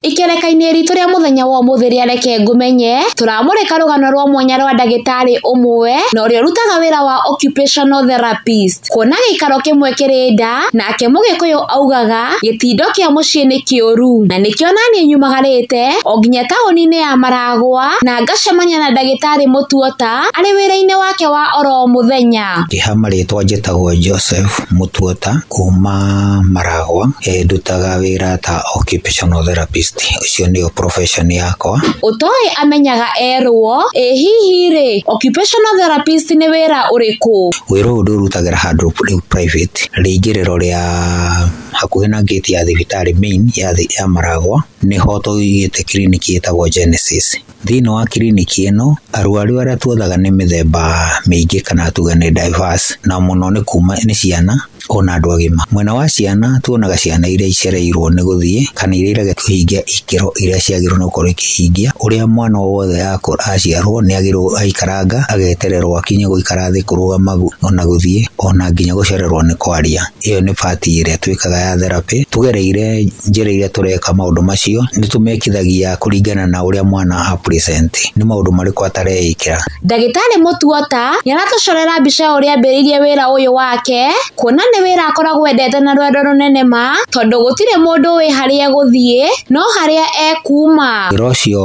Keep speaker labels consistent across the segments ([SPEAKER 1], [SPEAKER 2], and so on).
[SPEAKER 1] Ikereka-inĩ ritũ rĩa mũthenya wa ũmũthĩ rĩa Reke Ngũmenye, tũramũrĩka rũgano rwa mwanya rwa ndagĩtarĩ ũmwe na ũrĩa ũrutaga wĩra wa occupational therapist. Kuona gĩikaro kĩmwe kĩrĩ nda, nake Mũgĩkũyũ augaga gĩtindo kĩa mũciĩ nĩ kĩũru, na nĩkĩo naniĩ nyumagarĩte o nginya taũni-inĩ ya Maragwa na ngacemania na ndagĩtarĩ Mũtuota arĩ wĩra-inĩ wake wa oro mũthenya.
[SPEAKER 2] Ngĩha marĩtwa njĩtagwo Joseph Mũtuota kuma Maragwa, ndutaga wĩra ta occupational therapist, ũcio nĩyo profession yakwa.
[SPEAKER 1] Ũtoĩ amenyaga erwo, ĩ hihi rĩ, occupational therapist nĩ wĩra ũrĩkũ?
[SPEAKER 2] Wĩra ũyũ ndĩũrutagĩra handũ rĩu private, rĩingĩrĩro rĩa hakuhĩ na gate ya thibitarĩ main ya Maragwa, nĩho tũigĩte kiriniki ĩtagwo Genesis. Thĩinĩ wa kiriniki ĩno, arwaru arĩa tuothaga nĩ mĩthemba mĩingĩ kana tuge nĩ diverse, na mũno nĩ kuma nĩ ciana ona andũ agima. Mwena wa ciana tuonaga ciana iria icereirwo nĩ gũthiĩ kana iria irega kũhingia ikĩro iria ciagĩrĩirwo nĩ gũkorwo ikĩhingia. Ũrĩa mwana o wothe aciarwo nĩ agĩrĩirwo aikaranga agetererwo akinye gũikara thĩ, kũrũgama ona gũthiĩ ona nginya gũcererwo nĩ kwaria. Ĩyo nĩ part ĩrĩa twĩkaga ya therapy. Tugereire njĩra iria tũreka maũndũ macio nĩ tũmekithagia kũringana na ũrĩa mwana a present, nĩ maũndũ marĩkũ atareĩkĩra.
[SPEAKER 1] Ndagĩtarĩ Mũtuota nĩaratũcorera mbica ya ũrĩa ambĩrĩirie wĩra ũyũ wake, kuona nĩ wĩra akoragwo endete na rwendo rũnene ma, tondũ gũtirĩ mũndũ wĩ harĩa egũthiĩ no harĩa ekuma.
[SPEAKER 2] Wĩra ũcio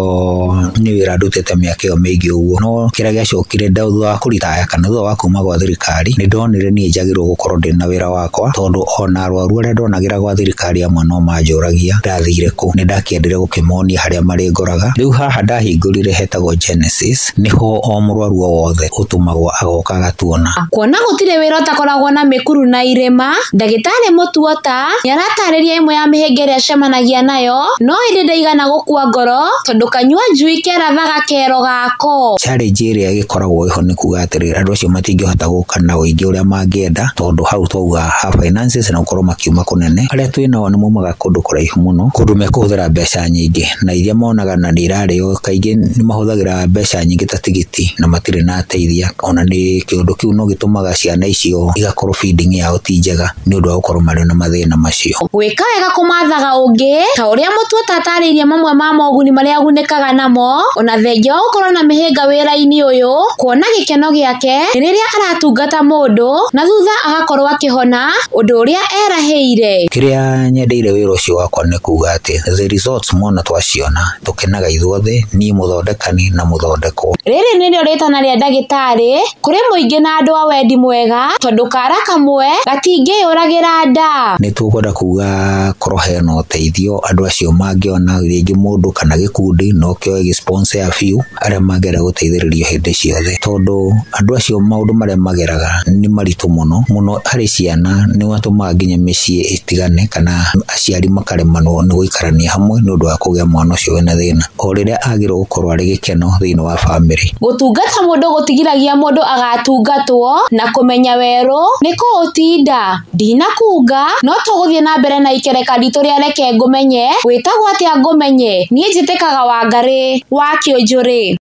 [SPEAKER 2] nĩ wĩra ndutĩte mĩaka ĩyo mĩingĩ ũguo, no kĩrĩa gĩacokire thutha wa kũritaya kana thutha wa kuma gwa thirikari, nĩ ndonire niĩ njagĩrĩirwo gũkorwo ndĩna wĩra wakwa, tondũ ona arwaru arĩa ndonagĩra gwa thirikari amwe no manjũragia ndathire kũ. Nĩ ndakĩendire gũkĩmonia harĩa marĩngoraga. Rĩu haha ndahingũrire hetagwo Genesis, nĩho o mũrwaru o wothe ũtũmagwo agoka agatuona.
[SPEAKER 1] Kuona gũtirĩ wĩra ũtakoragwo na mĩkuru na irĩma, ndagĩtarĩ Mũtuota nĩaratarĩria ĩmwe ya mĩhĩnga ĩrĩa acemanagia nayo, no ĩndĩ ndaigana gũkua ngoro tondũ kanyua njui kerathaga kero gako.
[SPEAKER 2] Challenge ĩrĩa ĩgĩkoragwo ĩho nĩ kuga atĩrĩrĩ, andũ acio matingĩhota gũka na ũingĩ ũrĩa mangĩenda, tondũ hau twauga ha finances na gũkorwo makiuma kũnene. Arĩa twĩnao nĩ maumaga kũndũ kũraihu mũno, kũndũ mekũhũthĩra mbeca nyingĩ na iria monaga na nĩ irarĩo, kaingĩ nĩ mahũthagĩra mbeca nyingĩ ta tigiti na matirĩ na ateithia. Ona nĩ kĩũndũ kĩu no gĩtũmaga ciana icio igakorwo feeding yao ti njega nĩ ũndũ wa gũkorwo marĩ na mathĩna macio.
[SPEAKER 1] Gwĩka wega kũmathaga ũngĩ, ta ũrĩa Mũtuota atarĩirie mamwe ma moguni marĩa agunĩkaga namo, ona thengia wa gũkorwo na mĩhĩnga wĩra-inĩ ũyũ, kuona gĩkeno gĩake nĩ rĩrĩa aratungata mũndũ na thutha agakorwo akĩhona ũndũ ũrĩa erahĩire.
[SPEAKER 2] Kĩrĩa nyendeire wĩra ũcio wakwa nĩ kuga atĩ the results mona twaciona tũkenaga ithuothe, niĩ mũthondekani na mũthondekwo.
[SPEAKER 1] Rĩrĩ nĩrĩo rĩtana rĩa ndagĩtarĩ kũrĩ mũingĩ na andũ a wendi mwega, tondũ kara kamwe gatingĩyũragĩra nda.
[SPEAKER 2] Nĩ tũkwenda kuga korwo hena ũteithio andũ acio mangĩona, rĩngĩ mũndũ kana gĩkundi no kĩoe gĩ-sponsor ya biũ arĩa mangĩenda gũteithĩrĩrio hĩndĩ ciothe, tondũ andũ acio maũndũ marĩa mageraga nĩ maritũ mũno mũno harĩ ciana, nĩ matũmaga nginya mĩciĩ ĩtigane kana aciari makaremanwo nĩ gũikarania hamwe nĩ ũndũ wa kũgĩa mwana ũcio wĩna thĩna, o rĩrĩa agĩrĩirwo gũkorwo arĩ gĩkeno thĩinĩ wa bamĩrĩ.
[SPEAKER 1] Gũtungata mũndũ gũtigiragia mũndũ agatungatwo, na kũmenya werũ nĩ kũũtinda. Ndinakunga no tũgũthiĩ na mbere na ikereka ritũ rĩa Reke Ngũmenye. Wĩtagwo atĩa ngũmenye? Niĩ njĩtĩkaga Wangarĩ wa Kĩũnjũrĩ.